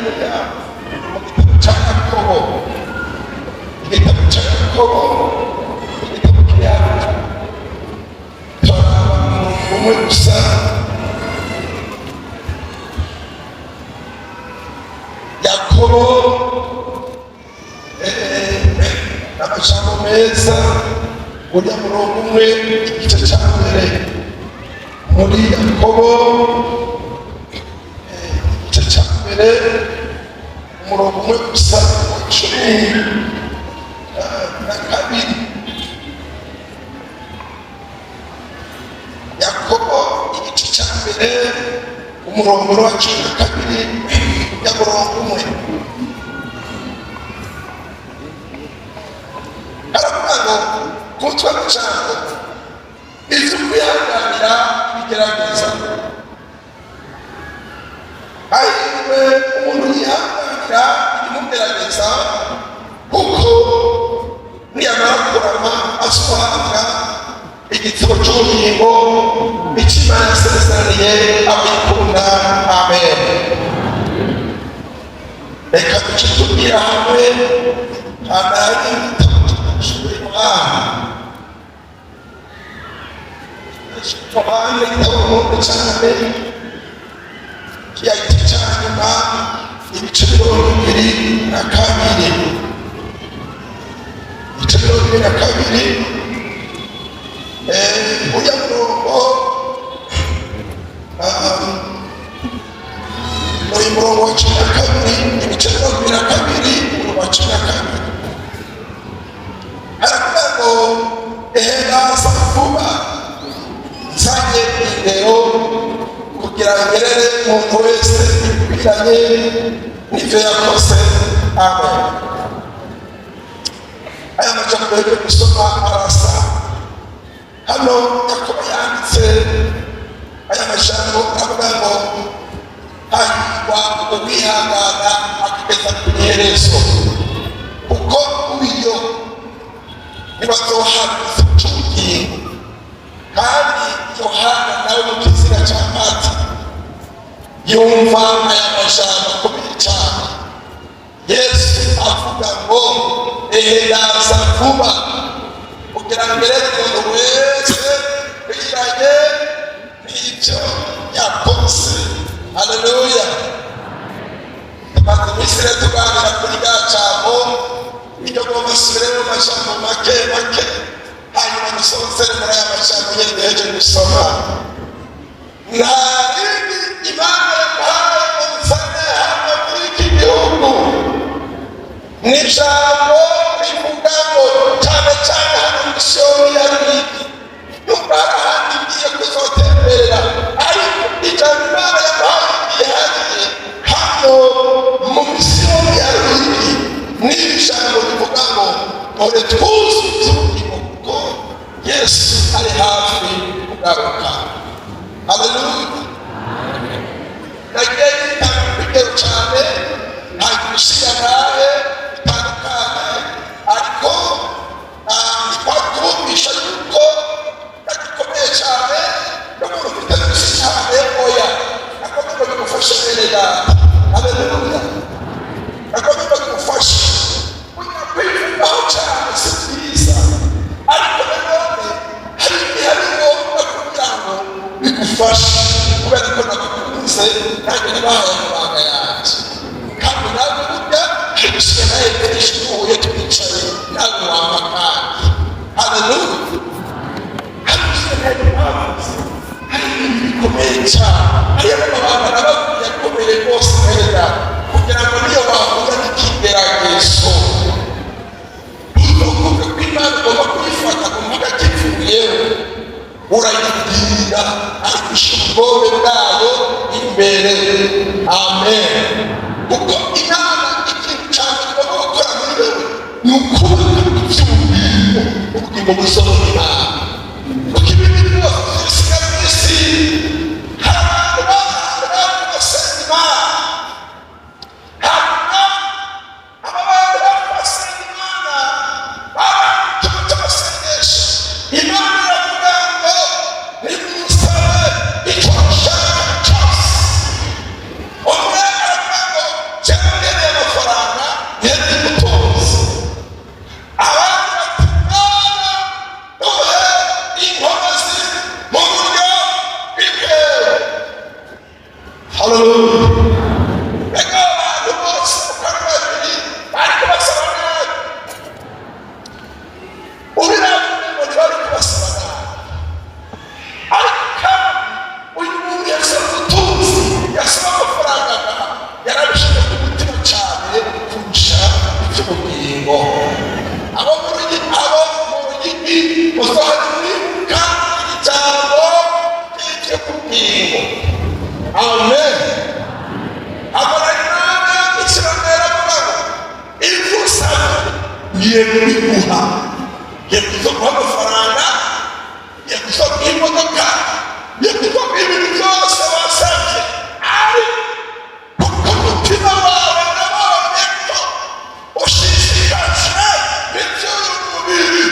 Haleluya. Mu gitabo cya Yakobo, igitabo cya Yakobo, igitabo kiri turaba umwe gusa. Yakobo, amajambo meza, uriya murongo umwe, igice cya mbere muri Yakobo, igice cya mbere, umurongo umwe gusa wa 12. Yakobo igice cya mbere, umurongo wa 12, ya murongo umwe, aravuga ngo ku mutwe w'amajambo: ibyo kwihanganira bigerageza. Hahirwe umuntu yihanganira ibimugerageza, kuko niyamara kurama azohabwa igitabo cy'ubugingo icyo Imana yasezeraniye abayikunda. Amen. Reka duce tubwira hamwe hano hari igitabo cy'amashuri. Yohana, Yohana, igitabo nkunda cyane, kiriya gice cya nyuma, ibice 22, ibice 22, uriya murongo, uyu murongo wa 12, ibice 22, umurongo wa 12, aravuga ngo: ehe, ndaza vuba, nzanye indero kugira ngerere umuntu wese ibikwiranye n'ibyo yakoze. Amen. Aya majambo yo gusoma arasa. Hano Yakobo yanditse aya majambo, avuga ngo: hahirwa uwihangana akageza ku iherezo, kuko uyo nibazohabwa igitabo cy'ubugingo. Kandi Yohana nawe mu kiziga cya Patimo yumva aya majambo akomeye cyane, Yesu avuga ngo: ehe, ndaza vuba kugira ngo rero umuntu wese kwiranye n'ibyo yakoze. Haleluya. Tumaze iminsi rero tuganira kuri rya jambo iryo ngomba asubire mu majambo make make, hanyuma dusozere muri aya majambo nyine duheje gusoma. Nta rindi Imana yamuhaye ngo nzane hano muri iki gihugu, ni ijambo rivuga ngo cyane cyane hano misiyoni ya Ruyigi, nubwo hari ahandi ngiye kuzotemberera, ariko ijambo Imana yamuhaye ryihariye hano mu misiyoni ya Ruyigi ni ijambo rivuga ngo: dore twuzuye ubugingo, kuko Yesu ari hafi kugaruka. Haleluya. Nagiye yitanga urugero cyane, ntabwo ibishinga bitandukanye, ariko twakubumvisha yuko gagikomeye cyane n'umuntu ufite byinshi cyane. Oya, akomeza bigufashe, bene data. Haleluya. Akomeza bigufashe. Kujya kwivugaho cyane si byiza, ariko nanone hari igihe ari ngombwa kugira ngo bigufashe, kubera ko nagukunze, nanjye nabahaye amabanga yanjye. Kandi nawe burya hari gushyira nawe kenshi duhuye twicaye, nawe wampa. Kandi haleluya, hari gushyira nawe bavuze, hari ibintu bikomeye cyane, hariyo n'amabanga nababwiye akomeye rwose neza, kugira ngo niyo wahura n'ikigeragezo ntuvuge ko Imana ugomba kuyifata ngo mvuga kivuyeho. Urayibwira, ariko ushyira ubwobe bwayo imbere. Amen. Kuko Imana, ikintu cya mbere igomba gukora muri wowe ni ukubaka iby'ubugingo, ubugingo buzobona Imana, kuko ibindi byose bisigaye mu isi. Hari abantu bari basenga Imana, hanyuma aba bantu bari basenga Imana barangije icyumba cy'amasengesho, Imana iravuga ngo: nimusabe icyo mushaka cyose. Umwe aravuga ngo: jyewe Haleluya! Reka abantu bose uko ari babiri bariko basaba nabi. Ubiravuga ngo ntibari kubasaba nabi, ariko kandi uyu muntu yasaba ubutunzi, yasaba amafaranga, yarabishyize ku mutima cyane kurusha iby'ubugingo. Abo mu rugigi muzohora mwibuka ijambo ry'iby'ubugingo. Amen. Abona Imana ikirondera, avuga ngo ibyo usaba ngiye kubiguha, ngiye kuzoguha amafaranga, ngiye kuzoguha imodoka, ngiye kuzoguha ibintu byose wasabye, ariko kuko umutima wawe nabonye ko ushishikajwe n'iby'uyu mubiri,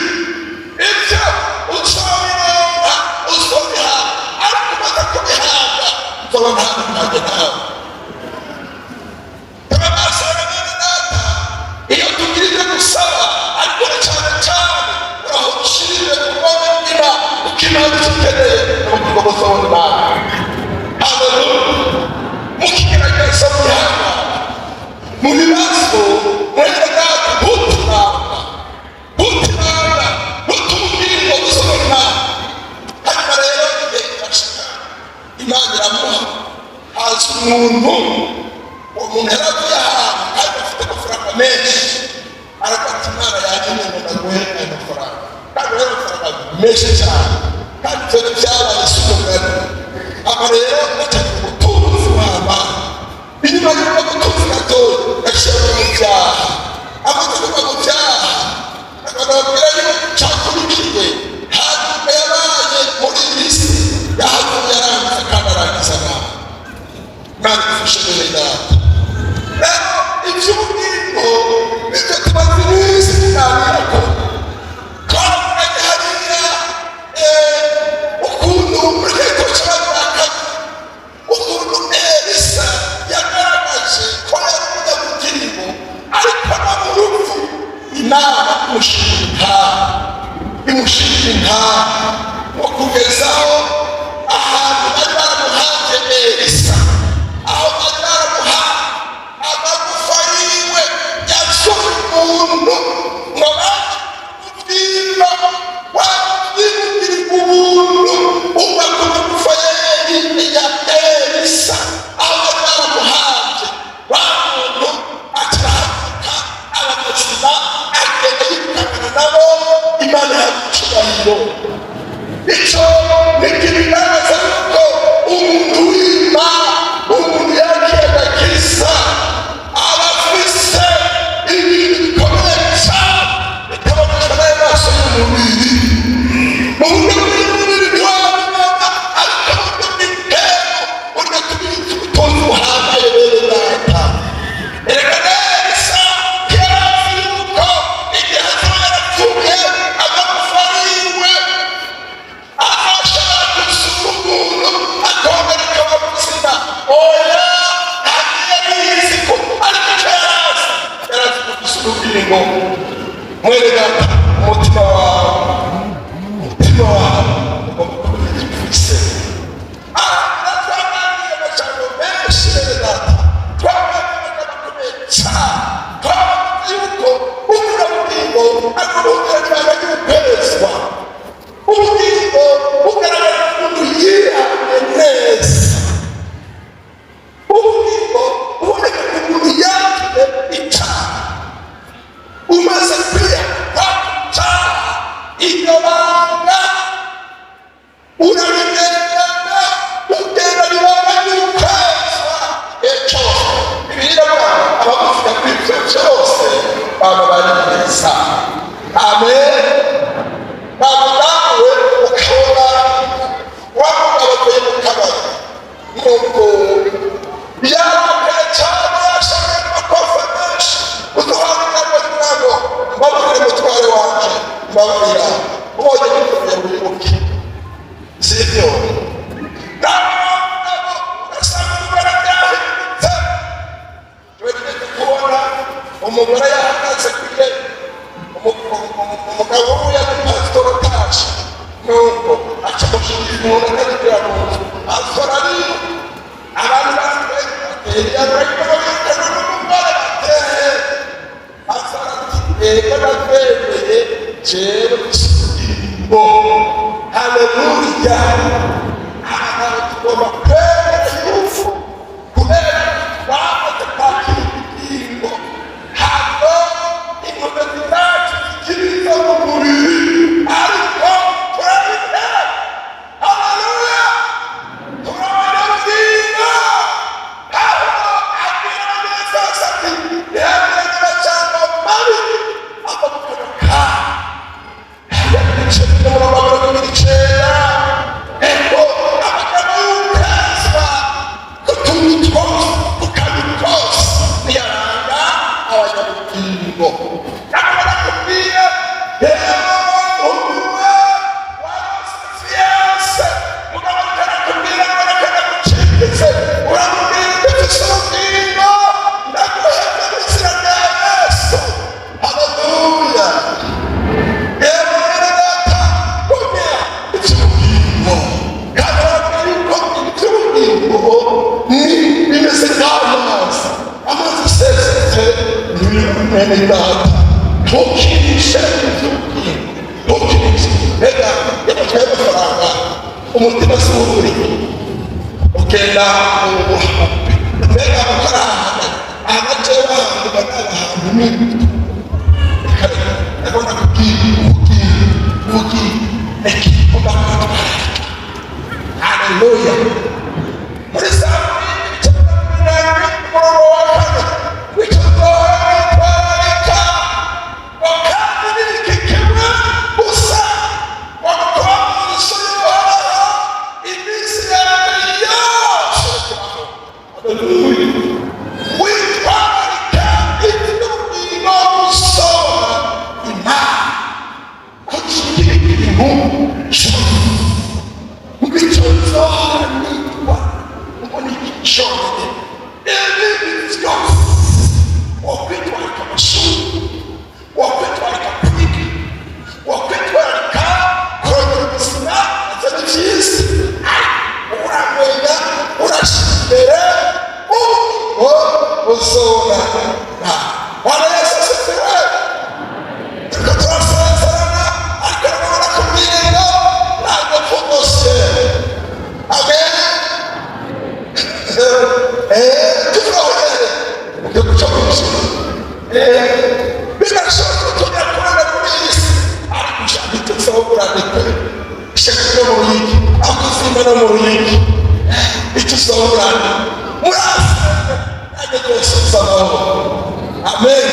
ibyo uzobironka, uzobihabwa, ariko umaze kubihabwa nzoba ntandukanye nawe. Turabasaba, bene data, iyo tugira ibyo dusaba, ariko na cyane cyane uraho ushyirire ku bwami bw'Imana, kuko Imana icyo ukeneye n'ubugingo buzobona Imana. Haleluya! Mukigerageza mwihangana mu bibazo, mwene data, ntutiranga, ntutiranga, ntutumubwire buzobona Imana. Hanyuma rero igihe kirashika, Imana iramuha. Haza umuntu, uwo muntu yaravuye ahantu kandi afite amafaranga menshi, arafata Imana yanjye ngo ndaguhe ayo mafaranga, kandi rero amafaranga menshi cyane, kandi ibyo byabaye si umugani. Aba rero batangira ubutunzi w'amana. Inyuma y'ubwo butunzi gatoya yaciye mu byaha. Amaze kuva mu byaha, akababwira yuko cyakurikiye hanyuma yabaye muri iyi si, yahavuye arangiza kandi arangiza nabi. Imana ifashe, bene data. Rero iby'ubugingo nibyo tumaze iminsi tuganira ko twavuganye hariya, ukuntu muri Keko cy'abanyakane, ukuntu Elisa yagaragaje ko yari umunyabugingo, ariko no mu rupfu Imana imushinga intahe, imushinga intahe ngo kugezaho ahantu bari baramuhanze Elisa, aho bari baramuhaye amagufa yiwe, yasuye umuntu ngo baje kubyimba wa mubyimba ubuntu uva ku magufa ya Elisa, aho bari baramuhanze, wa muntu akirahaguruka, aba muzima, agenda yirukangana nabo. Imana yamucubahiro. Icyo ni kibigaragaza yuko umuntu w'Imana, umuntu yakira agakiza, aba afise ibintu bikomeye cyane bitaboneshwa n'ayo maso y'umubiri. Mu buryo bw'umubiri ntiwabibona, ariko mu buryo bw'itero burya tubitse ubutunzi buhambaye, bene data. Erega neza yari azi yuko igihe azaba yarapfuye, amagufa yiwe ashobora gusura umuntu akongera akaba muzima. Oya, ntabwo yari yizi ko, ariko icyo yari azi, yari azi ko gusura ubugingo. Mwene data, umutima wawe, umutima wawe ugomba kumenya icyo ufise. Aha twaganiriye amajambo menshi, bene data, twaganiriye amagambo akomeye cyane. Twavuze yuko ubugingo ari ubuhungiro n'ibanga ry'ukwezwa. Ubugingo bugaragara umuntu yihamye neza. Ubugingo buboneka ku muntu yatumye icyaha. Umaze kwihana icyaha, iryo banga urabigendana, ugenda ibanga ry'ukwezwa ejo. Bibiliya iravuga abagufiya kuri ibyo byose baba bari neza. Amen. Ntabwo nawe ukabona wa mugabo avuye mu kabari, nuko yarakaye cyane, yashakaye amakofa menshi, uduhanga kugira ngo mbabarire mutware wanje, mbabarira, ubonye kugira wibuke, sibyo? Nawe mugabo ugasanga umugore byahindutse. Tuba kubona umugore yahagaze ku irembo, umugabo we yari pasitori atashe, nuko aca amushingira umuntu akagira mu nzu, asora ariyo abantu. Eliya ariko n'umugore bateye asara ati: "Ego, ndakwemeye jewe ngo." Haleluya! Abagabo tugomba kwemera yuko kubera twamaze kwakira ubugingo, ntabwo inkomezi zacu zikiri izo mu mubiri, ariko turabitera. Haleluya! Turabanyabugingo. Pawulo abwira Abanyefeso ati: "Ntihagire amajambo mabi ava mu kanwa kawe." Ibice by'umurongo wa 29. Ego, amagambo y'ubukazwa ku tuntu twose, ku kantu kose, niyaranga abanyabugingo. Ntabwo barakubwiye yewe uwe warose fiancé, mugabo karakubwira ngo reka, uramubwira uti: "Ufise ubugingo, ndaguhebye mu izina rya Yesu." Haleluya! Yewe mwene data, kumya iby'ubugingo, kandi urabona yuko iby'ubugingo ni bimeze nk'amazi, amazi asesetse. Ni mwene data, ntukirishe iby'ubugingo, ntukirishe. Reka iyo amafaranga, umutima si w'ukuri ugenda mbega ukora ahantu jewe ahantu mbona ahantu ni ndabona kubwira ubugingo, ubugingo ekigomba kwitwararika. Haleluya! Muri Zaburi ibice 80 umurongo wa 4, w'icyo nzohora nitwararika ngo kandi ni iki kimwe gusa, ngo kuba mu nzu y'Uhoraho iminsi yanjye yose yo kubaho. Haleluya! Witwararika iby'ubugingo busoma Imana kugira ibintu bityo nzohora nitwa ngo ni cyonyine. Ibindi byose, wakwitwararika amashuri, wakwitwararika kwiga, wakwitwararika kurongera ubuzima, ibyo ni byiza, ariko uramenya urashyira imbere ubwo buzobona. Bwana Yesu asifiwe! Turiko turasezerana, ariko nanone nakubwiye ngo ntabwo mvugose. Amen. Tuvuga mu gihugu cyo mu ijuru, birashoboka ko tujya kubona kuri iyi si, ariko ijambo ituzoburanike ishaka no mu Ruyigi, aho kuzimba no mu Ruyigi ituzoburane muri Afurika, nanjye rwose amahoro. Amen.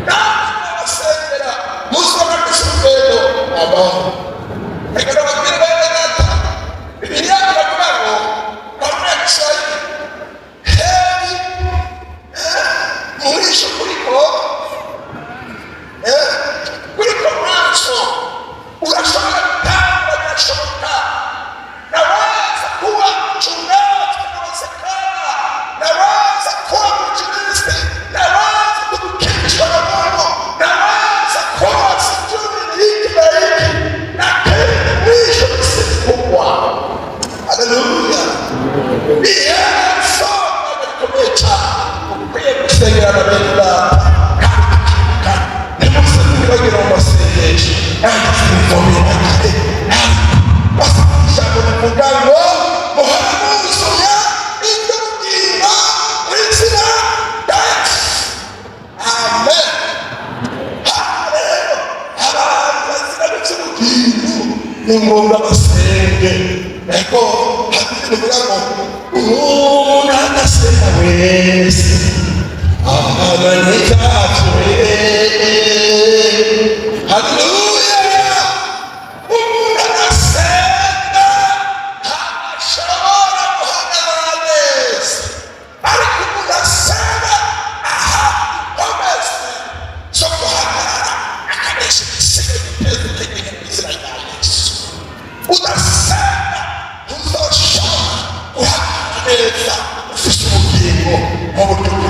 Namwe abasengera muzobona urugendo amahoro. Reka nababwire bene data, Bibiliya iravuga ngo kanuni ya Kiswahili, heri mwisho kuliko mwanzo. Urashobora gutangura, birashoboka. Naweza kuwa mchungaji, inawezekana. Naweza kuwa mwinjilisti, naweza kutumikishwa na Mungu, naweza kuwa sijui ni hiki na hiki, lakini mwisho ni kubwa. Haleluya! Iherezo rikomeye cyane. Ukwiye gusengerana bene data, kandi tukibuka, ntimuze mwibagira mu masengesho. Nanjye sinzobibagire, ariko ijambo rivuga ngo muhore mwuzuye iby'ubugingo mu izina rya Yesu. Amen. Hano rero abantu bazira iby'ubugingo ni ngombwa basenge. Ego, hari ibintu bivuga ngo umuntu adasenga wese ahamanye ibyapfuye. Haleluya! Umuntu adasenga ntashobora guhagarara neza, ariko umuntu asenga ahabwa inkomezi zo guhagarara, akanesha igisigaye guteza itegeko mu izina rya Yesu. Udasenga ntuzoshobora guhagarara neza ufise ubugingo mu buryo bw'imana.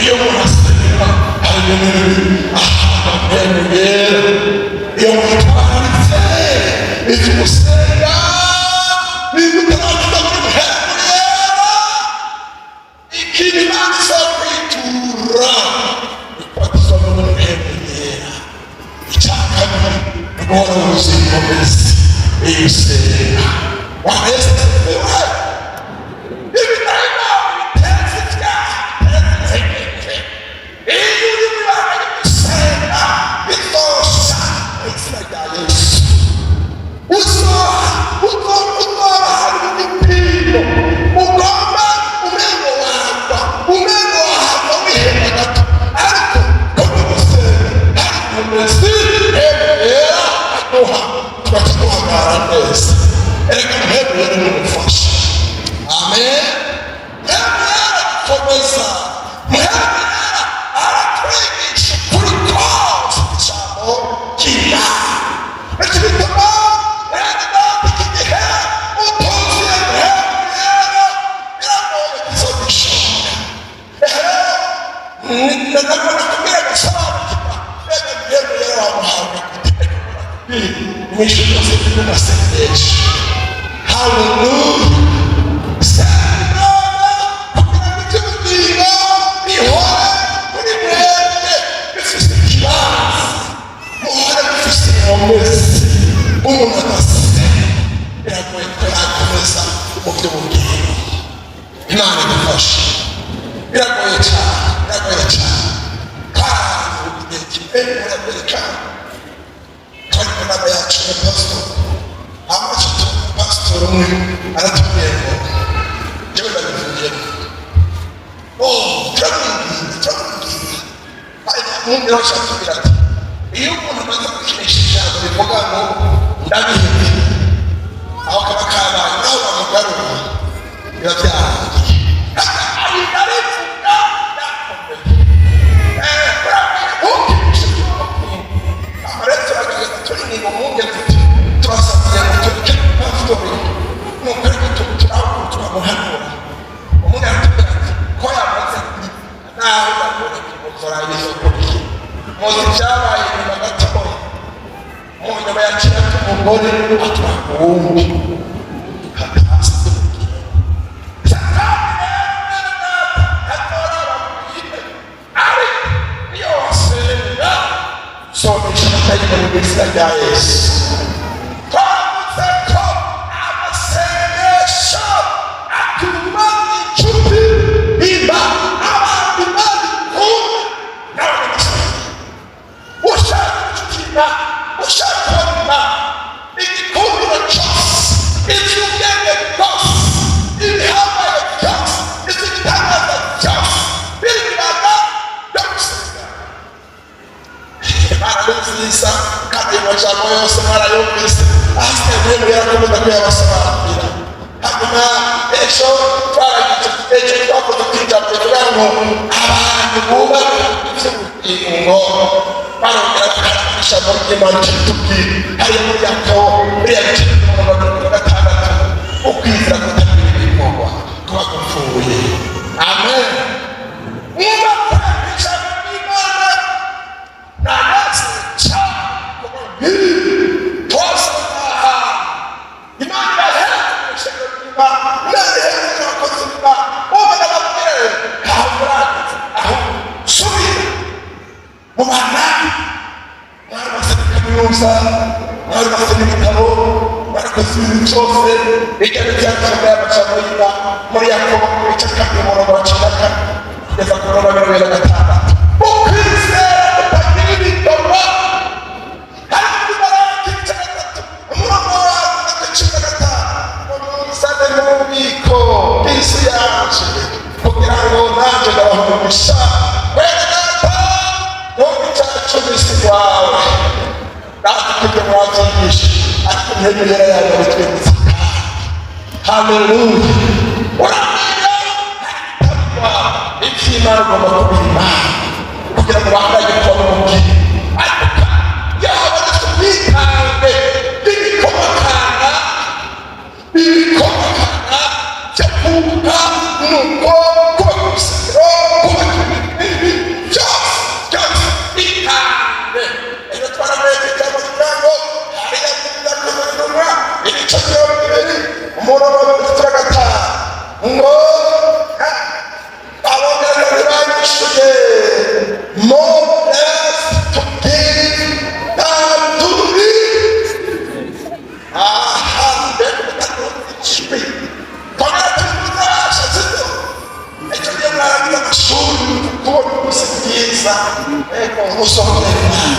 Iyo umuntu asenga, hari ibintu ahabwa Mpwemu Yera. Iyo witwararitse ibyo usenga, niba utaravuga muri Mpwemu Yera, ikintu Imana izakwitura ni kubatizwa muri Mpwemu Yera. Icya kabiri ni guhora wuzuye inkomezi iyo usenga. Wanezerewe ibidayimoni biteza ibyaha, biteza intege. Iyo uri mu ibanga ryo gusenga, bizosha mu izina rya Yesu. Uzoha uzoba hari igipimo ugomba, umengo wagwa, umengo wahava wihema gato, ariko kubwo gusenga hari inkomezi yera aduha, tugaca duhagarara neza. Erega Mpwemu Yera ni umufasha. Amen. Mpwemu Yera aradukomeza, Mpwemu Yera aratwigisha ukuri kose, ijambo ry'Imana. Nicyo bituma, bene data, iki gihe utuzuye Mpwemu Yera, biragoye kuzobishobora. Ndakubwira gusobanukirwa, reka Mpwemu Yera wamuhawe gute? Mwinshi byose biri mu masengesho. Haleluya! Senga kugira ngo iby'ubugingo bihore kuri mwebwe bifise ikibanza, muhore mufise inkomezi. Umuntu adasenga, biragoye ko yakomeza mu by'ubugingo. Imana idufashe. Biragoye cyane, biragoye cyane. Kandi igihe kimwe muri Amerika, twari mu nama yacu na pasitori, hama pasitori umwe aratubwiye ngo, njyewe ndabivuyemo. Oh, turamwinginga, turamwinginga. Hanyuma umwungere wacu aratubwira ati: "Iyo umuntu amaze gukinisha ijambo rivuga ngo ndabihebye, aho kaba kabaye, naho bamugarura biba byarangiye." Arinda arivuga yakomeye. Ntukinishe. Aho rero turagenda, turirimba umwungere tuti: "Turasabye ngo tureke pasitori, ni ukuri ko turamuhanura." Umuntu aratubwira ati ko yamaze, naho ndakubona muzorangiriza kurya. Muzi ibyabaye nyuma gatoya? Mu nyuma yaciye ati umugore atwara uwundi hatasi. Satani rero, atorara bwite, ariko iyo wasenga, somesha amadayimoni mu izina rya Yesu. Twavuze ko amasengesho atuma inshuti iba abantu Imana ikunda n'abanyamasengesho. Ushaka inshuti y'Imana, ushaka kubona Imana, igikundiro cyose, iby'ubwenge bwose, ibihambaye byose, iby'igitangaza byose biri mu ibanga ryo gusenga. Imana ni nziza, kandi ayo majambo yose mwarayumvise. Ahasigaye Mpwemu yarakomeza kuyabasobanurira. Hanyuma ejo twaragize, ejo twakoze ku ijambo rivuga ngo abantu bubaka iby'ubugingo barongera bakaranga ijambo ry'Imana. Icyo ritubwira hariya muri Yakobo, buriya bice 46, ukwizera kutagira ibikorwa kuba gupfuye. Amen. Mwubaka ijambo ry'Imana nanaze cyane twasanga Imana irahera ishengero ry'Imana, Imana ihera abakozi b'Imana. Ubu ndababwira rero, ntaho murageze aho. Subira mu bana, mwarubatse na kaminuza, mwarubatse n'ibitabo, mwarakoze ibintu byose. Bijya n'ibyanditswe muri aya majambo y'Imana muri Yakobo, mu bice 2, umurongo wa 14 kugeza ku murongo wa 26: ukwizera kutagira ibikorwa. Hari muri Maraki ibice 3, umurongo wa 15, ngo muzane mu bubiko bw'inzu yanje, kugira ngo nanjye ndabaha umugisha. Bene data, nubwo icya cumi si wawe, natwe ibyo mwabyigisha, ariko Mpwemu Yera yawe bitwibutsa kandi. Haleluya! Uramenya iby'Imana, ugomba kubiha Imana kugira ngo bandanye kuba mu bwiru. Ariko kandi iyo habonetse ubwitange bw'ibikomakana, ibikomakana byo kunguka, nuko kubaka urusengero, kubaka ibintu, Byiza, ego, usohokere Imana.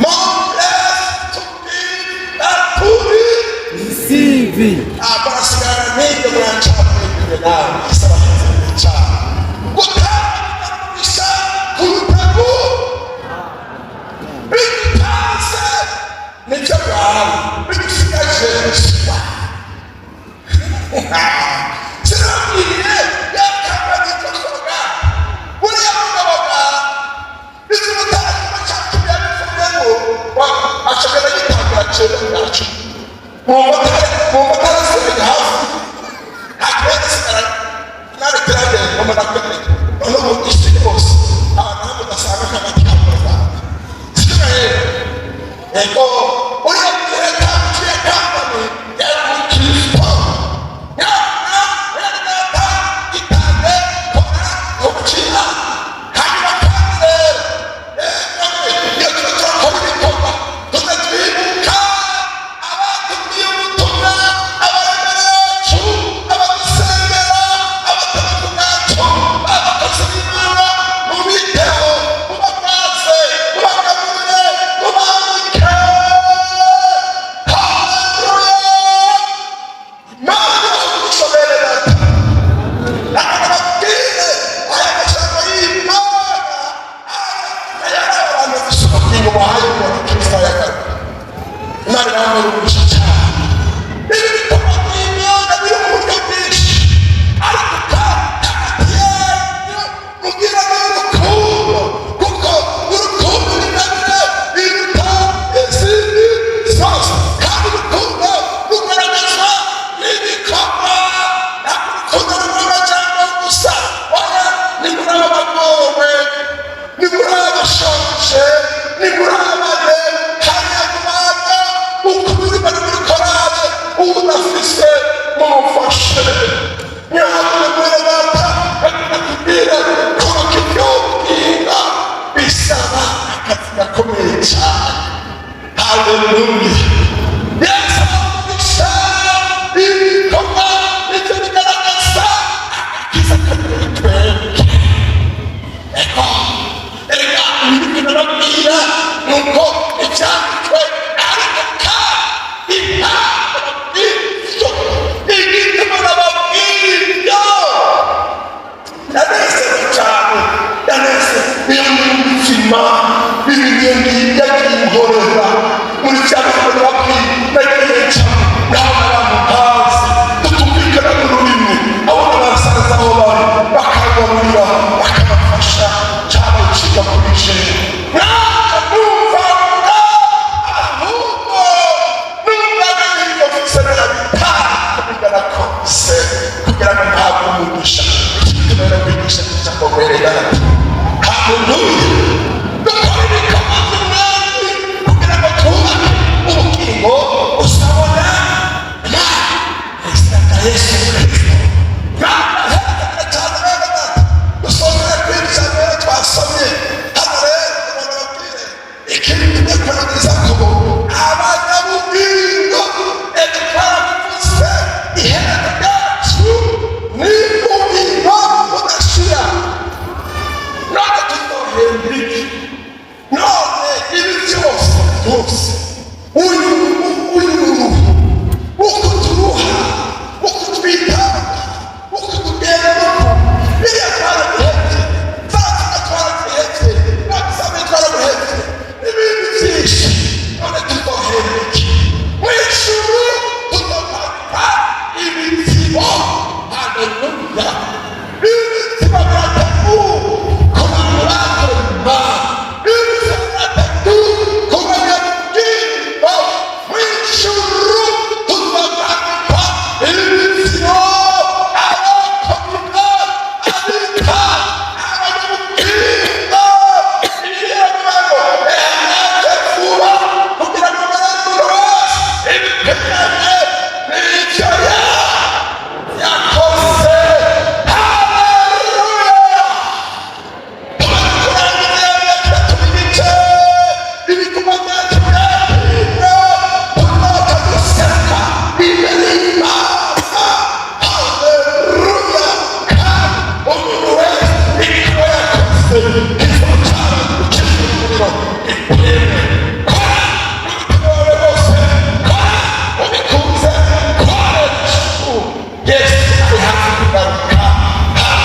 More blessed to give than to Receive. Barasigara n'ibyo murancana nawe isaba cyane gutanga umugisha kuruta bitanze nibyo bwawe bigusigaje gusa. Sinabwiye yakamba nikosoga buriya mugaboga bizimutara kimwe cya cumi yabivuyemo ashobora gitangira cyenda bwacu mu motari hafi ntakibazo nare kiragenda mu nakwereka. None ubu isi yose abantu hamwe ugasanga akagati ka mu Rwanda, sibyo rero? Ego, uriya leta uciye company yari umukristo nyana mwene data, itange, kora ubukira. Hanyuma kandi rero iyo tuba turakora ibikorwa, tuze twibuka abatubwiye ubutumwa, abaremere bacu, abadusengera, abatari bwacu, abakozi b'Imana. Mubiteho, mubagaze, mubagaburire, mubambike. Haleluya! Imana ibahe bene data. Nakababwire aya majambo y'Imana, aya aya abantu gusoma kugira wahaye umuntu Kristo yagaruka. Imana ibahe umugisha cyane. Ibi bikorwa by'Imana biri mu buryo bwinshi, ariko kandi hagati yanyu mugira n'urukundo, kuko urukundo ni ingabire iruta izindi zose, kandi urukundo rugaragazwa n'ibikorwa. Ntabwo urukundo ruri amajambo gusa, oya. Ni muri aba bagowe, ni muri abashonje, ni muri abane hariya mu bana uko biri, bari muri korale, udafise mumufashe. Nyabuna mwene data, nakubwira kubaka iby'ubwinga bisaba akazi gakomeye cyane. Haleluya! Yesu amugisha. Ibikorwa nibyo bigaragaza agakiza kari muri twebwe. Ego, erega ibintu nababwira ni uko icyanditswe, ariko kandi impamvu ibyo igituma nababwira ibyo, ndanezerewe cyane, ndanezerewe iyo ndi mu buzima ibigeni yagiye inkorera muri cya bikorwa nababwiye nagiye ncamo, ndabona abantu ntazi tutumvikana mu rurimi, abona basaza aho bari bakagaburira, bakabafasha. Cyabaye icika kuri jewe, ntabwo numvaga, ahubwo numvaga ibyo mfise narabitanga bingana kose kugira ngo ntabwo umugisha. Iki gituma rero kwigisha ijambo mwene data. Haleluya! Dukora ibikorwa by'Umwami kugira ngo twubake ubugingo uzabona Imana mu izina rya Yesu Kristo. Imana ihera cyane bene data. Dusozere kuri iri jambo rero twasomye hano. Rero umuntu babwire ikindi tugiye kurangiza ko abanyabugingo ejo twarabivuze, iherezo ryacu ni ubugingo budashira.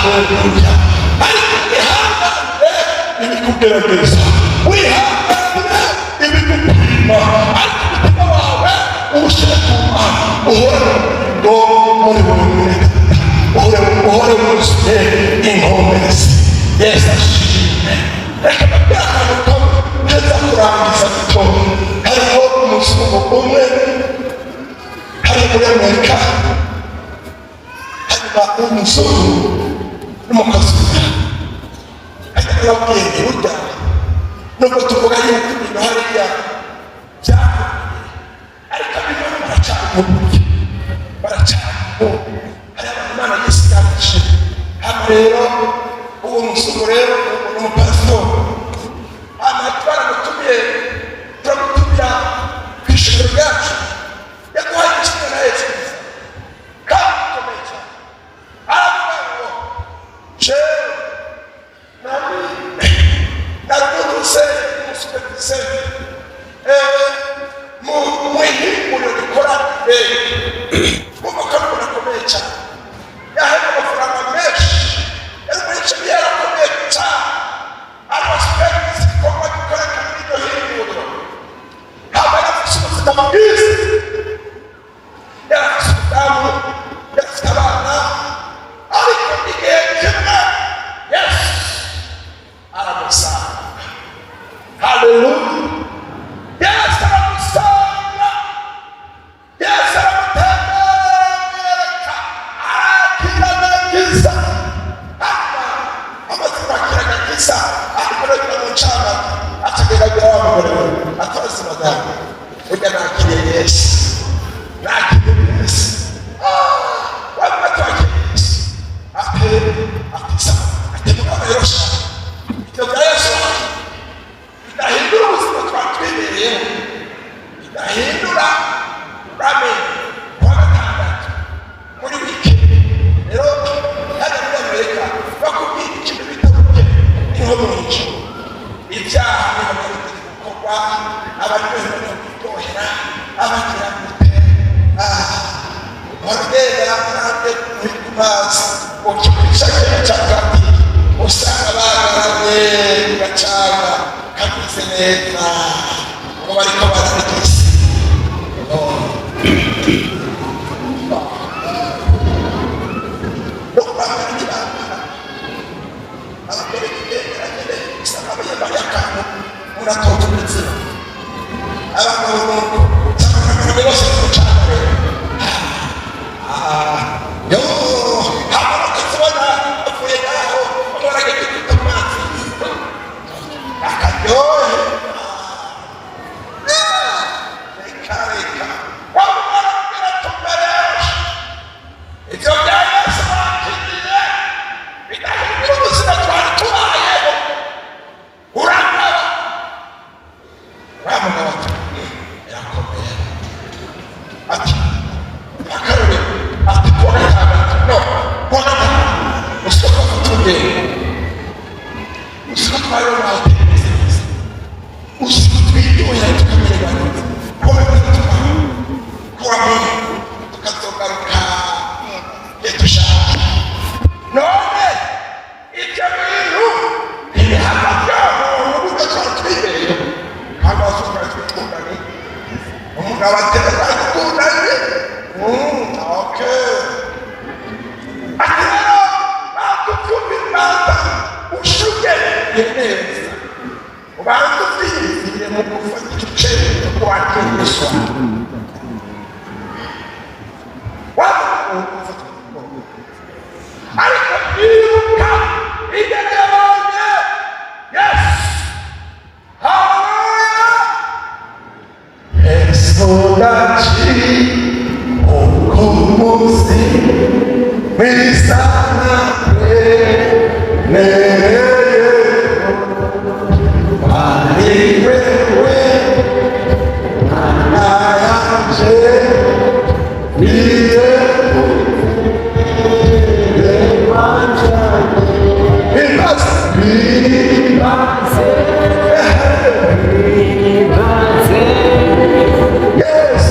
Haleluya! Ariko wihanganire ibikugerageza, wihanganire ibigupima, ariko umutima wawe uwushyire ku Mana, uhore ngo muri wowe uhore, uhore wuzuye inkomezi. Yesu ashimwe. Reka mbabwire akantu kamwe neza kurangiza gato. Hariho umuzungu umwe hari muri Amerika. Hanyuma umuzungu n'umukozi we arababwiye: "Burya nubwo tuvuga yuko ibintu hariya byakomeye, ariko bimwe baracyari mu buryo, baracyari mu hari abantu Imana yisigaje hano." Rero uwo muzungu rero ni umupasitori. Hano twaramutumiye, turamutumira ku ishuri ryacu. Yaduhaye kimwe na Yesu kandi gikomeye cyane. Aravuga ngo: "Jewe nari narudutse umusuperviseri mu ihinguriro rikora indege mu makamyo akomeye cyane." Yahaye amafaranga menshi, yari muri enjeniyeri akomeye cyane, ari supervisi igikorwa gikoreka muri iryo hinguriro. Ntabwo yari afite ubuzima bwiza, yari afite umudamu, yari afite abana. Ariko igihe kimwe Yesu aramusanga. Haleluya! Yesu aramusanga, Yesu aramutembereka, arakira agakiza. Hanyuma amaze kwakira agakiza, ariko aragira mu ncamake, akageragera wa mugore we, atazi madamu: "Burya nakiriye Yesu, nakiriye Yesu." Wamwe twakiriye Yesu, ate ati sawa, ati: "Mugabo rero sha, ibyo bya Yesu bidahindura ubuzima twari twibereyeho, bidahindura." Uramenye kuwa gatandatu muri weekend rero hano muri Amerika bakubwira ikintu bita weekend ni nko mu ijoro. Ibyaha niho byari biri gukorwa, abaryohewe no kuryohera abagira gute, baragenda hanze ku mazi ukipica cya kati, usanga bagaramye gacanga kameze neza, ngo bariko bararya isi. No kwambara ikibambara, abagore bigendera nyene, usanga biyambariye akantu umuntu atoza umutsima. Abagabo nuko usanga bose ku mucanga rero. Yo hama bakazibona bavuye ngaho, baragenda kwita mu mazi akaryohe. Reka reka, wamubwira tumeresha ibyo bya Yesu bakiriye bidahindura ubuzima twari tubayeho. Urangaba wa mugabo ati: "Birakomeye." Ati akarorero, ati kuwa gatandatu, no kuwa gatanu usiko tugenda, usiko twari mu mahoteli meza neza, usiko twiryohera tukamererwa neza, kuwa gatandatu kuwa Mungu tukazogaruka igihe dushaka. None ibyo bintu ntibihava byonona uburyo twari twibereyeho? Kandi aho twari twikundanye, umugabo ati: "Twari dukundanye." Okay. Ati rero bakubyumva imanza, ushuke neza, ubanza ubyiyumvire mu gufata icyo cyemezo ko wakira Yesu wawe. Ariko ibuka ingene yabonye Yesu. Haleluya! Yesu ndaci umunsi mwiza naremereye, ari wewe Mana yanje, niye Bibaze, bibaze. Yes, yes,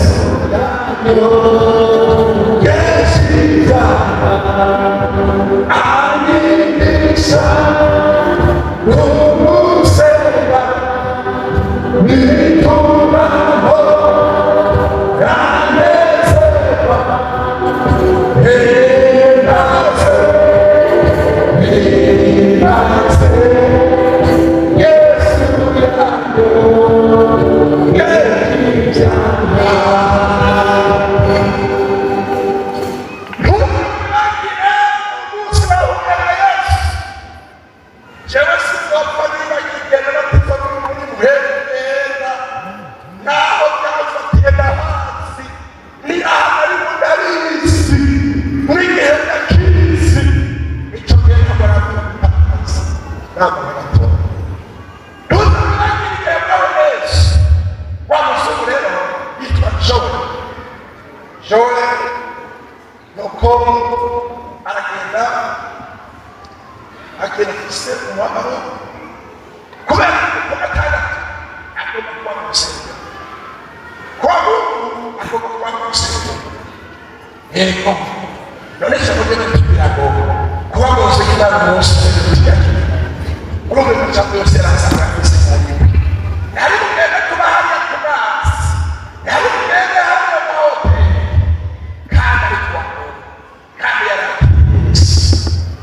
Kintu afise umubabaro kubera ko ku gatandatu agomba kuba mu rusengero, kuwa Mungu agomba kuba mu rusengero. Yego, none ijambo ry'Imana ngo kuba mu nzu y'Imana umunsi umwe, urumva amajambo yose yarasanga afise muri we. Ntari bugende kuba hariya ku mazi, ntari bugende hariya mu mahoteli, kandi ari kuwa Mungu, kandi yarakiriye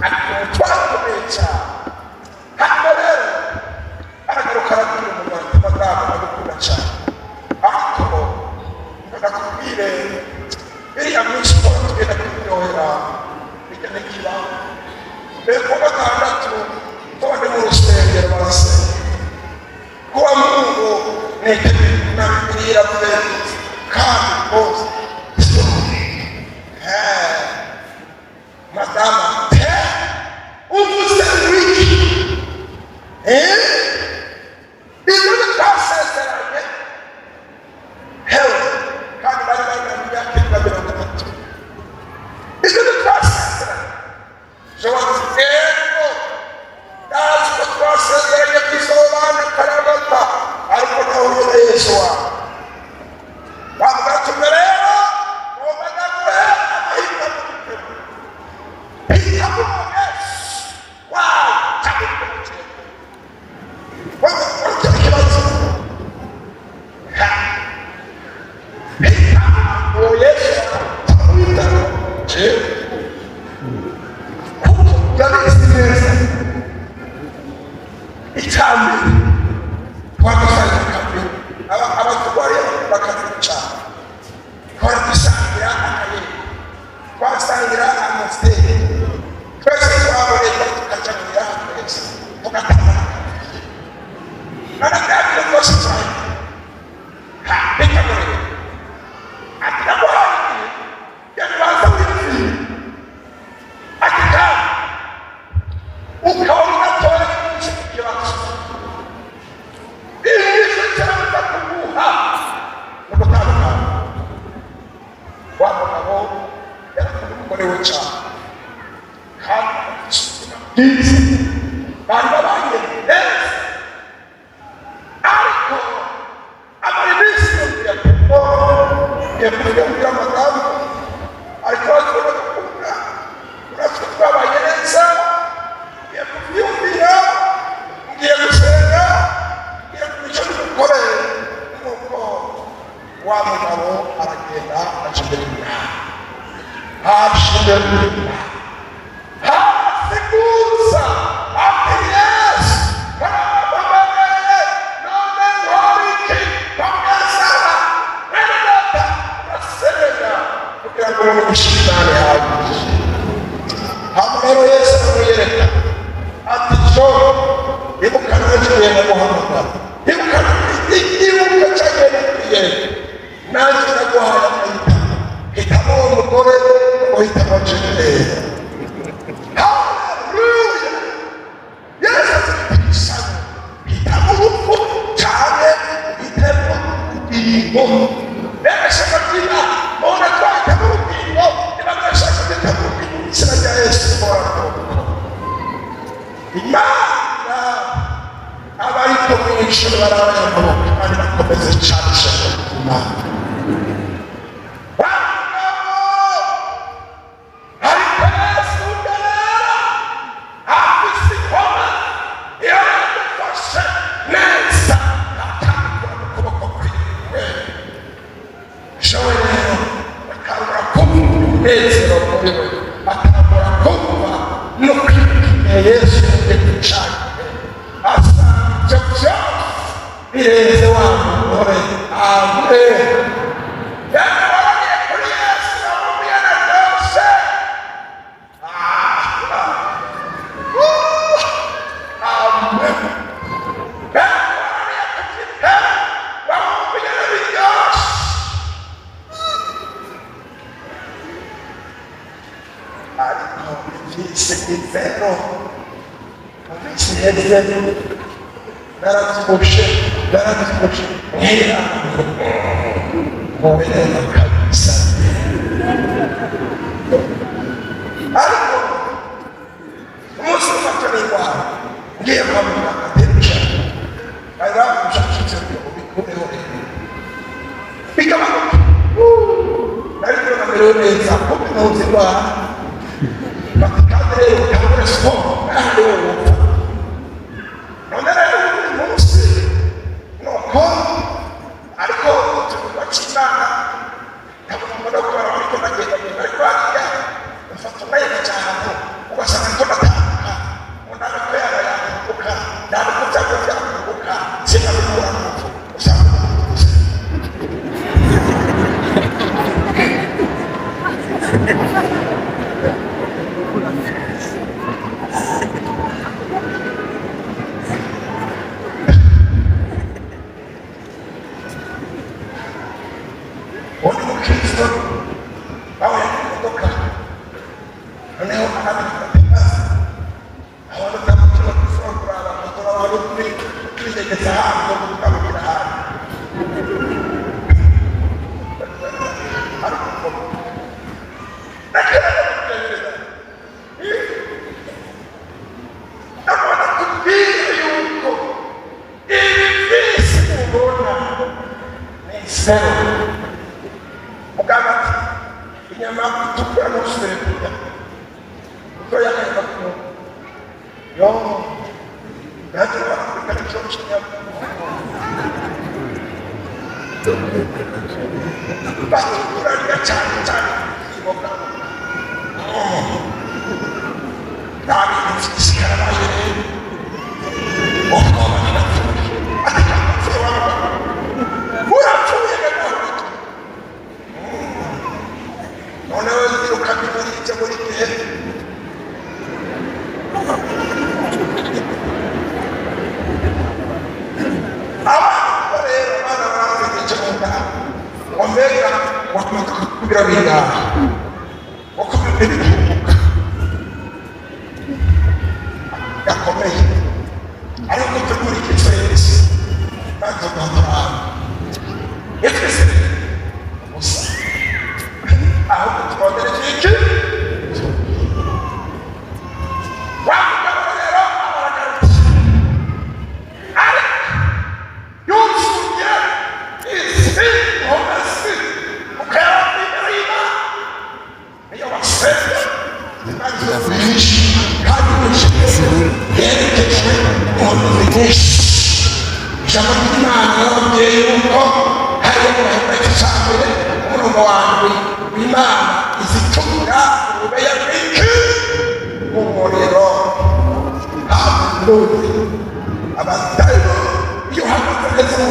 ariko umutwaro ukomeye cyane. Hanyuma rero aragaruka, arabwira umuntu ati: "Madamu, ndagukunda cyane, ariko ndakubwire, iriya minsi ukora tugenda kwiryohera bijya n'ikibaho. Mbere kuwa gatandatu tuba ndi mu rusengero, barasenga. Kuwa Mungu niteguye na Bibiliya iravuze, kandi rwose." Madamu te uvuze wiki ibyo twasezeranye hewe, kandi bari bari mu myaka 30, ibyo twasezeranye. Joe ati: "Ego, ndazi ko twasezeranye tuzobana karamata, ariko nahuye na Yesu wawe." Bavuga ati: "Rero ngomba ndaguhe amahitamo, hitamo Yesu wawe cyangwa umutima." Icyo kibazo, hitamo uwo Yesu wawe cyangwa jewe, kuko urabizi neza. Icya mbere, twadusangira kamere, abatwariye bakavuga cyane, twari akayeri, twasangira Amstel, twese twaboneka, tukaja mu biraha, twese tugatanga none bya bintu byose cyane. Ha, bikamureba ati: "Naguhaye igihe, yabanza wipfire." Ati: "Kandi ukabona udatora iki kibazo, inyishu cyangwa kuguha ni ugutandukana." Wa mugabo yarakunda umugore we cyane, kandi afite ubuzima bwiza, bari babanye neza, ariko amara iminsi yongera yakubwira amagambo, ariko bakunda gukunda, uratwe twabanye neza, ngiye kubyumvira, ngiye gusenga, ngiye kubica n'umugore. Nuko wa mugabo aragenda, aca imbere y'Imana, aca imbere y'Imana, arasiguza ati: "Yesu warampamagaye, none nkora iki?" Bamwesara mwene data, urasenga kugira ngo ubone gushira Imana yawe. Hama rero Yesu aramuyereka ati: "Jo, ibuka nanjye ugenda guhamagara, ibuka, ibuka cyagenda kwiyereka, nanjye ndaguhaye amahitamo: hitamo uwo mugore, uhitamo jewe." Haleluya! Yesu ati: "Hitamo urupfu cyane, uhitemo ubugingo." Rero ishyaka ry'Imana, mubona twahitamo ubugingo. Niba mwashaka guhitamo ubugingo mu izina rya Yesu, murakoze. Imana abariko mu ijuru barabaye amaboko kandi bakomeze cyane ishyaka ry'Imana. Wa mugabo, ariko Yesu rero afise ingoma, iyo yagufashe neza atandukura mu kuboko kwiwe. Jewe rero atangura kumva umunezero muri we, atangura kumva no kwibuka igihe Yesu yagiye gucana, asanga ibyo byose birenze wa mugore. Amen. Rero waragiye kuri Yesu, wamubwiye na byose. Amen. Rero waragiye ku gitebe, wamubwiye na biryoshye, ariko iby'isi ni zero. Mu minsi iheze narabyibushe, narabyibushe nkira mubereye kabisa, ariko umunsi ufatwa n'indwara. Ngiye kwa muganga, ntera arabishakisha ubikureho rero bigabanuka. Ariko namerewe neza kuko ntuzi indwara. Bati kandi rero utangure siporo kandi wowe wupfa. None rero uyu munsi nuko ariko utuvuga cy'Imana nkabona mbona ko ariko ndagendagenda, ariko hariya mfata umwanya cyane, ugasanga ndiko ndatambuka ngo ndabe ko yaba yatambuka, ndabe ko byaba byatambuka, sinabikura nuko usanga. Undi mukristo nawe imodoka, noneho arabifata, abantu ndamukira gushobora kuraba motora wari kuri kwinyegeza ahantu no gutambukira ahantu ariko ndabona kubwira yuko ibi byose mubona ni zero. Muganga ati inyama itukura ntusubire kurya kuko yakaza ku yo nanjye bakubita n'ikibazo cy'inyama baturarya cyane cyane imboga. Nta bintu byinshi karabaye rero. Ubwoba ntibapfuye, ariko apfuye waba urapfuye ganaho. Noneho yiruka muri ibyo muri gihe abana rero abana barazi icyo mu nda ngo mbega wakomeza kubira bingahe wakomeza ibihubuka gakomeye, ariko turi muri Kristo Yesu natwe duhatorana twese gusa, ahubwo turondera iki wa mugabo rero abaragarutse, ariko yuzuye isi nkomezi ukayabona imbere y'Imana. Niyo basenga Imana nyinshi kandi nyinshi yerekejwe inkomezi nyinshi. Ijambo ry'Imana yarababwiye yuko hariyo mu Baheburayo cya mbere umurongo wa ndwi, Imana izitumira ububeya bw'iki umuriro. Haleluya! Abadayo iyo uhagaze neza,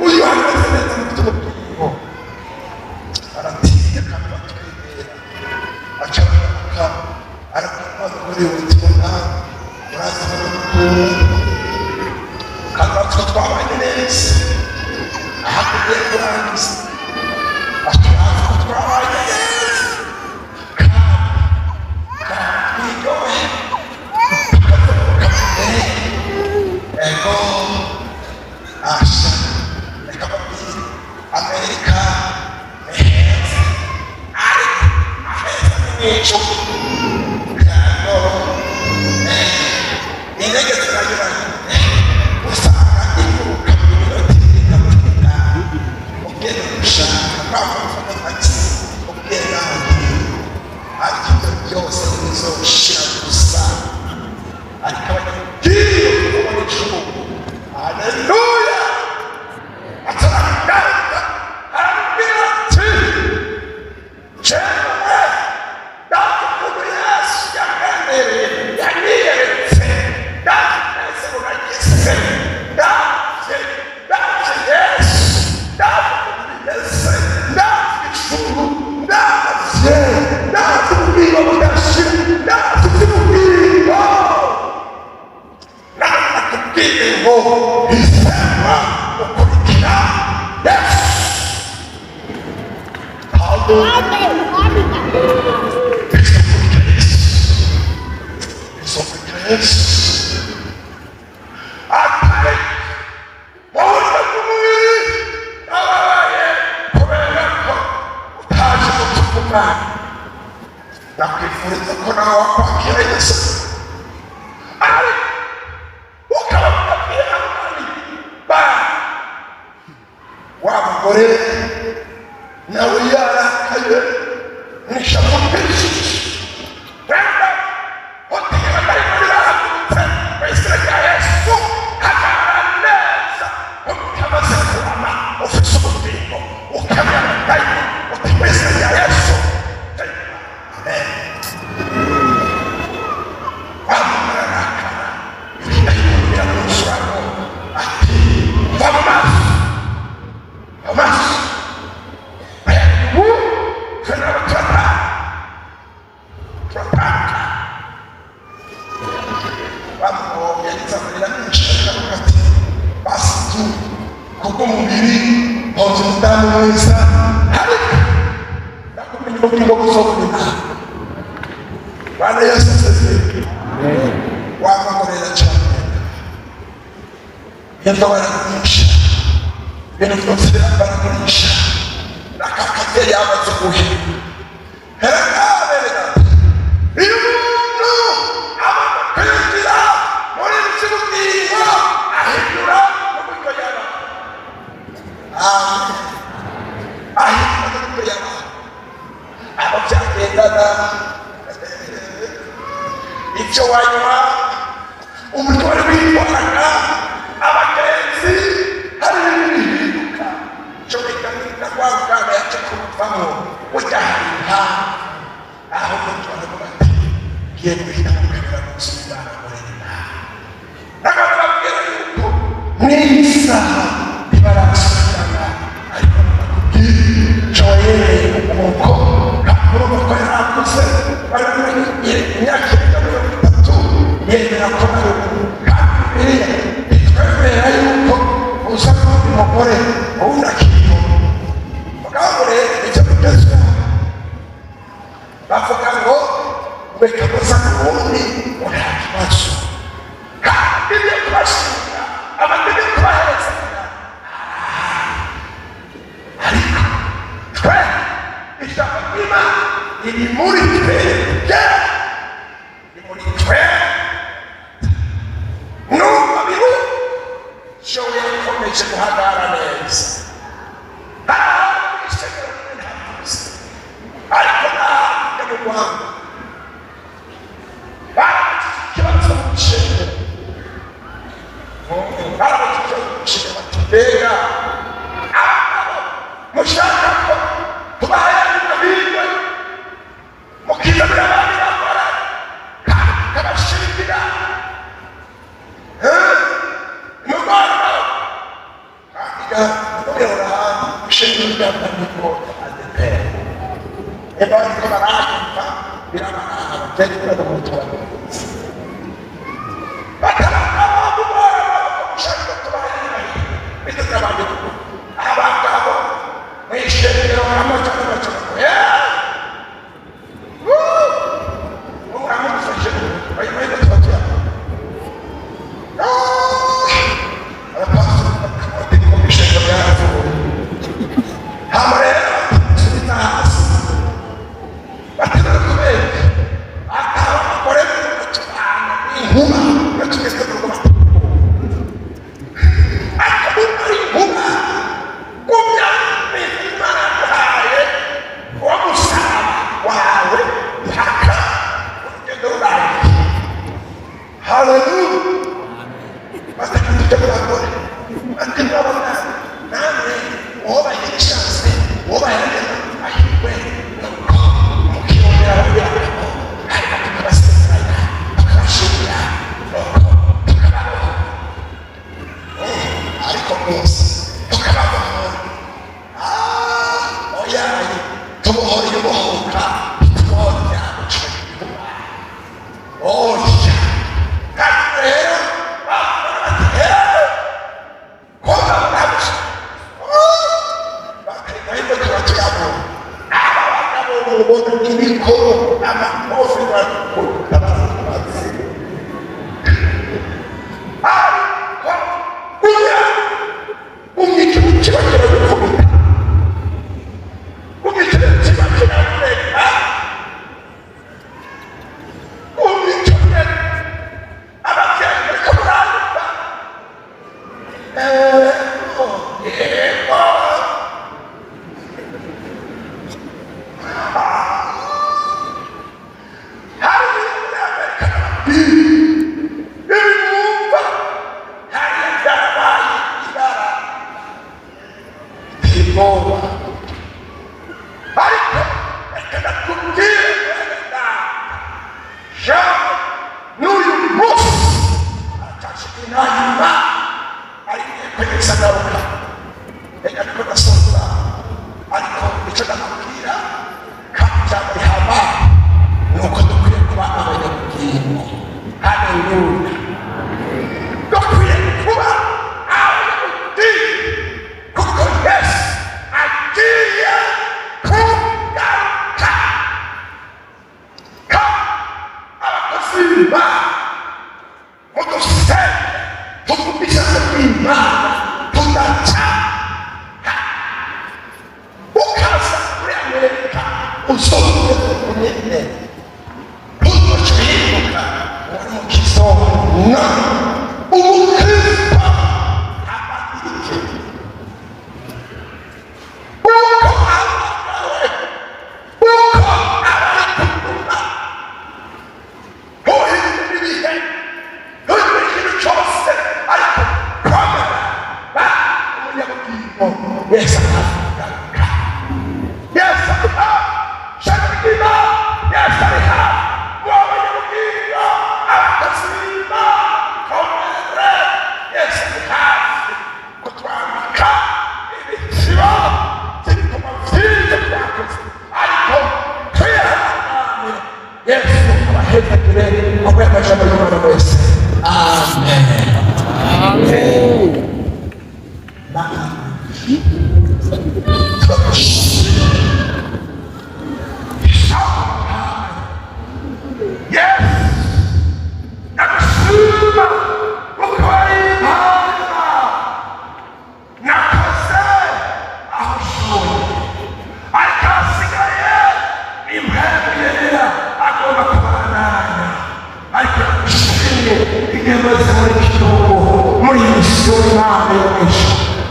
iyo uhagaze neza mu by'ubugingo, baratinya kandi batwegera. Aca baragaruka, arakubaza muri ubutumwa uraza n'urukundo kandi natwe twabanye neza aha tugiye kurangiza. Aturazi ko twabanye neza kandi twiryohe tukagaruka imbere. Ego asha, reka babwire, Amerika ni heza, ariko aheza ni mw'ijuru. Yego, indege ziranyuranye, usanga iguruka mu minota 2, 3, ugenda gushaka kwafata taxi ugenda aho ugiye. Ariko ibyo byose bizoshira gusa, ariko abanyamugiye kubona ijuru. Haleluya! Ataragaruka arabwira ati jewe data ukuntu Yesu yagendereye, yanyiyeretse, data umunezero nagize, ndavye ndavye Yesu, ndavye ukuntu bimeze, ndavye ijuru, ndavye ndavye ubugingo budashira, ndavye iby'ubugingo. Nakubwiye ngo hisema ukurikira Yesu. Haleluya! Izokurikira Yesu atari mu buryo bw'umubiri ababaye kubera ko utaje gutuka umwana. Nakwifuriza ko nawe wakwakira Yesu, ariko Mugore nawe yarakaye n'ishavu ryinshi. Rero utigera bari barahagurutse mu izina rya Yesu. Hagarara neza utamaze kurama, ufise ubugingo, ukamenya dayimoni uti: "Mu izina rya Yesu, amen." Wamararakara, ibidayimoni biramwuzuramo, ati: "Va mu maso, va mu maso." Ubu twe nabo turataha, turatanga. Bamubonye yagize amarira menshi, akavuga ati: "Basi tu kubw'umubiri mpoze umudamu mwiza, ariko ndakumenya ubugingo buzobona." Bwana Yesu asifiwe. Wamagorera cyane, ibyo baragurisha, ibintu byose baragurisha, nakakate yamaze guhera. Herakaberera iyo umuntu abona kwinjira muri ibi by'ubugingo, ahindura n'uburyo yaba. Amen. Ahindura n'uburyo yaba, abo byagendana, ibyo wanywa, uburyo wari witwaraga, abagenzi, hari ibintu bihinduka. Cyo bigamira kwa muganga yaje kumuvamo ujya hari impamvu aho mutwara bati: "Ngiye guhita mukwemera gusubira muri Imana." N'abantu babwira yuko n'isaha ntibarasubirana, ariko bakubwira Joyeux ukuboko urumva ko yari akuze, bari imyaka irenga 30, yemera ko ari ubu. Kandi Bibiliya itwemera yuko uza n'undi mugore ubundi akiyumva. Mugabo rero icyo bigezweho, bavuga ngo reka gusa n'ubundi ngo nta kibazo, kandi ibyo kubashinga amategeko kubahereza. Ariko twe ijambo ry'Imana riri muri twebwe, riri muri twe. Nubwo biru showe yakomeje guhagarara neza hari ishengero rimwe ntavuze, ariko ntabwo mu Rwanda barabajije ikibazo mu ishengero, barabajije ikibazo mu ishengero bati: "Mbega abagabo mushaka ko tubahaye amahirwe mukizanira abandi bagore kandi tukabashimira umugoroba?" Kandi ahantu ishengero rya Pantekote ADEPR bariko baranyumva, birabaraba byari gutora batarabagabo mugoroba mushaka tubahaye amahirwe biteze abandi abagabo mu ishengero amajana amajana. Muramudufashe ayo mahirwe tuba tuyabona. Abapasiteri bakaba mu ishengero yaravuye hama rero basubiza hasi baterura kubera ataba abagore tubana inkuba iyo tugeze mu rugo ariko ari inkuba gumya Imana yaguhaye uwo musaraba wawe mpaka urugendo rurangiye. Haleluya. Bataka tujya mu bagore ati: "Murabona namwe uwo bagira ishatse, uwo bahereza amahirwe, nuko mukiyongera abandi bagabo, hanyuma tukabasezeranya, tukabashimira, nuko tukababohora." Ariko rwose tukababohora. Oya, tubohora iyo bohoka, tubohora ibyago cumi. Oya. Kandi rero bavuga bati: "Ko Yesu agaruka. Reka niko ndasoza, ariko icyo ndakubwira kandi ijambo rihambaye ni uko dukwiye kuba abanyabugingo. Haleluya! Dukwiye kuba abanyabugingo kuko Yesu agiye kugaruka. Kandi abakozi b'Imana, mudusenge, tuvuge ijambo ry'Imana, tudaca. Ukaza muri Amerika uzongera nyene ntuzoca uri mukristo. Na umukristo abadirike uko ahamagawe, uko abari kuguma, ntuhindure ibihe, ntuhindure ikintu cyose, ariko komera, ba umunyabugingo. Yesu akavugaruka. Yesu ari hafi, shaka ry'Imana. Yesu ari hafi mu abanyabugingo, abakozi b'Imana, komere. Yesu ari hafi kutwambika ibitsibo by'ibituma byiza twakoze, ariko twihangane. Yesu abahezagire aguye amajambo y'Imana wese. Amen. Mana, turagushimira. Yes, ndagushima kuko ari Imana. Nakoze aho ushoboye, ariko hasigaye impamvu yera agomba kubandanya. Ariko ndagushimye igihe maze muri iki gihugu, muri iyi misiyo Imana yo mwinshi,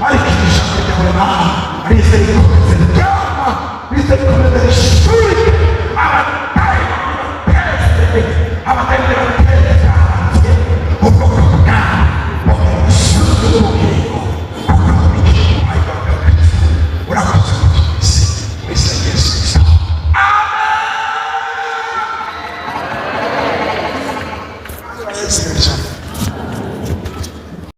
ariko iri jambo ryawe Mana rize rikomeze ryama, rize rikomeze rishurike. Abantu